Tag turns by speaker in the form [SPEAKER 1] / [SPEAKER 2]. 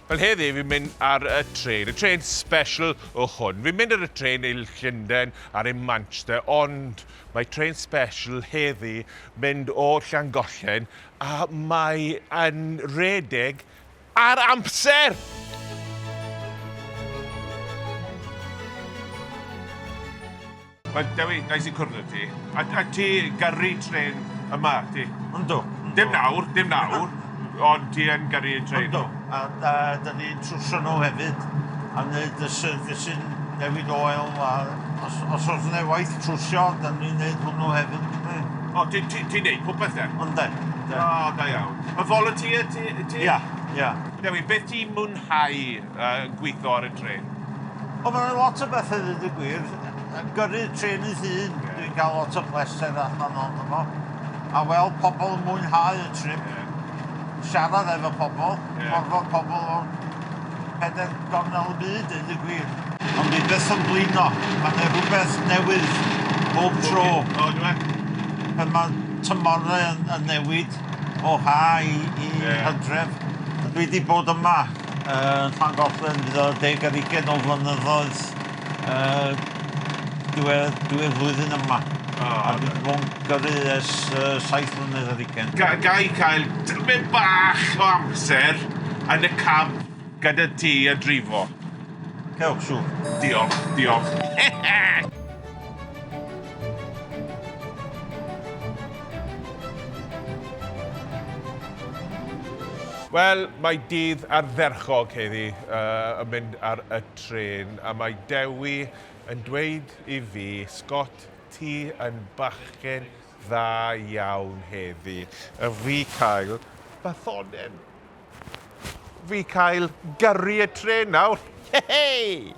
[SPEAKER 1] Wel heddi fi'n mynd ar y trên, y trên special o hwn. Fi'n mynd ar y trên i Llundain ar i Manchester, ond mae trên special heddi mynd o Llangollen a mae yn redeg ar amser! Wel, Dewi, neis i cwrdd â ti. A, a ti gyrru trên yma, ti?
[SPEAKER 2] Yndw.
[SPEAKER 1] Dim nawr, dim nawr, ond ti yn gyrru y trên.
[SPEAKER 2] Yndw, a, a da ni'n trwsio nhw hefyd, a wneud y servicing, newid oel, a os, os oes yna waith trwsio, da ni'n neud hwnnw hefyd.
[SPEAKER 1] Mm. O, ti'n ti, ti neud popeth de?
[SPEAKER 2] Ynde.
[SPEAKER 1] O, da iawn. Y volunteer ti? ti?
[SPEAKER 2] Ia, ia.
[SPEAKER 1] Dewi, beth ti'n mwynhau uh, gweithio ar y trên?
[SPEAKER 2] O, mae'n lot o bethau ddweud y gwir. Gyrru trên ei hun, yeah. dwi'n cael lot o pleser allan ohono fo. A weld pobl yn mwynhau y trip. Yeah. Siarad efo pobl, yeah. gorfod pobl o'r pedair gornel y byd, dweud y gwir. Ond dwi byth yn blino, mae yna rhywbeth newydd bob tro.
[SPEAKER 1] O, dwi'n
[SPEAKER 2] Pan mae tymorau yn, yn newid o ha i, i yeah. hydref. Dwi wedi bod yma yn Llangollen, fydd o deg ar ugain o flynyddoedd uh, diwedd, diwedd flwyddyn yma. Oh, a dwi wedi bod yn gyrru ers uh, 7 mlynedd ar ugain.
[SPEAKER 1] Ga, ga i cael tymed bach o amser yn y cab gyda ti a drifo?
[SPEAKER 2] Cewch, siŵr.
[SPEAKER 1] Diolch, diolch. Wel, mae dydd ardderchog heddi uh, yn mynd ar y trên, a mae Dewi yn dweud i fi, Scott, ti yn bachgen dda iawn heddi. A fi cael bathoden. Fi cael gyrru y trên nawr. Hei!